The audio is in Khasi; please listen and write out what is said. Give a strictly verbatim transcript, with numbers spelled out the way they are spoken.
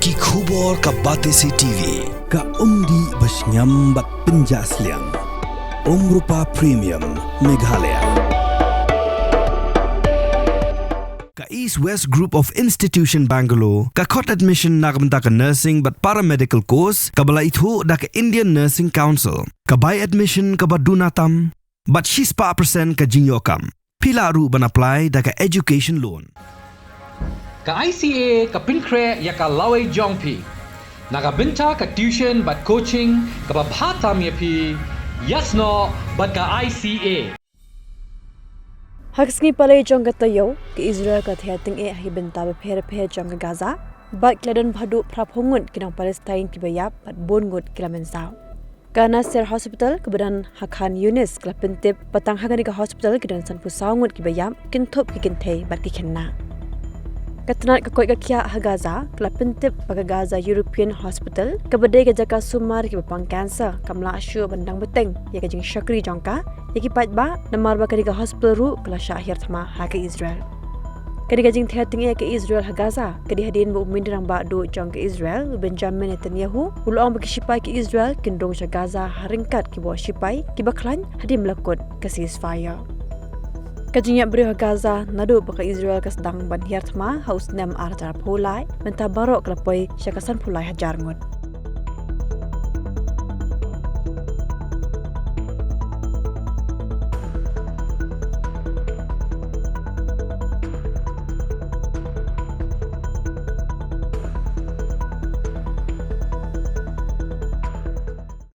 Ki khubor ka Batesi T V, ka umdih ba shngiam bad pynjah sliang. Umrupa Premium, Meghalaya. Ka East West Group of Institution Bangalore, ka khot admission na ka bynta ka nursing bad paramedical course, kaba la ithuh da ka Indian Nursing Council, ka bai admission kaba duna tam, bad shispah percent ka jingïoh kam. Phi lah ruh ban apply da ka education loan. Ka I C A ka pynkhreh ïa ka lawei jong phi na ka bynta ka tuition bad coaching kaba bha tam ïa phi, ïasnoh bad ka I C A. Ha ka sngi Palei jong ka taïew, ka Israel ka la theh tyngeh ha ki bynta bapher bapher jong ka Gaza, bad ki la don bhaduh phra phew ngut ki nong Palestine kiba ïap bad bun ngut ki la mynsaw. Ka Nasser Hospital kaba don ha Khan Younis ka la pyntip ba tang ha kane ka hospital ki don sanphew saw ngut kiba ïap, kynthup ki kynthei bad ki khynnah. Ka tnat ka koit ka khiah ha Gaza ka la pyntip ba ka Gaza European Hospital, kaba dei ka jaka sumar kiba pang cancer, kam lah shuh ban dang bteng ïa ka jingshakri jong ka ïa ki paidbah, namar ba kane ka hospital ruh ka la shah hiar thma ha ka Israel. Kane ka jingtheh tyngeh ka Israel ha Gaza ka dei hadien ba u Mynder Rangbah Duh jong ka Israel, u Benjamin Netanyahu, u la ong ba ki shipai ka Israel kin rung sha Gaza ha ryngkat kiwei ki shipai kiba khlaiñ hadien ba la kut ka ceasefire. Ka jingïap briew ha Gaza naduh ba ka Israel ka sdang ban hiar thma ha u snem ar hajar arphew lai, mynta baroh ka la poi sha ka sanphew lai hajar ngut.